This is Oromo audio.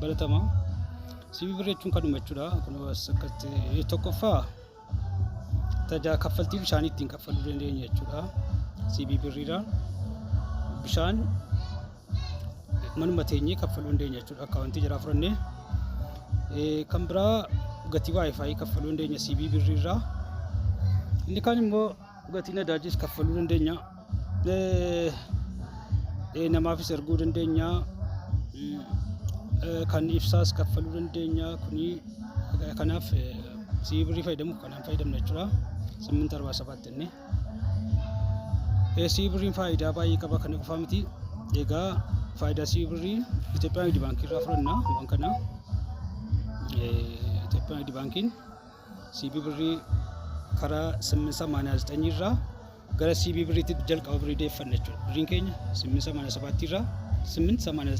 Baratama. CBE Birrii jechuun kanuma jechuudha. Kunumas akkatti tokkoffaa tajaajila kaffaltii bishaanii ittiin kaffaluu dandeenya jechuudha. CBE Birriidha. Bishaan manuma teenyee kaffaluu dandeenya jechuudha. Akkaawuntii jaraa fudhannee. Kan biraa gatii WiFi kaffaluu dandeenya CBE Birriirraa. Inni kaan immoo gatii nadaajis kaffaluu dandeenya. Namaafis erguu dandeenya. Kan ibsaas kaffaluu dandeenya. Kuni kanaaf CBE Birrii fayyadamu kanaan fayyadamna jechuudha. ስምንት አርባ ሰባት jennee. CBE Birriin faayidaa baay'ee qaba, kana qofaa miti. Egaa faayidaa CBE Birrii Itoophiyaa Nigdi Baankii irraa fudhanna waan kana. Itoophiyaa Nigdi Baankiin CBE Birrii karaa 889 irraa gara CBE Birriitti jalqaba birrii deeffanna jechuudha. Birriin keenya 887 irraa 889.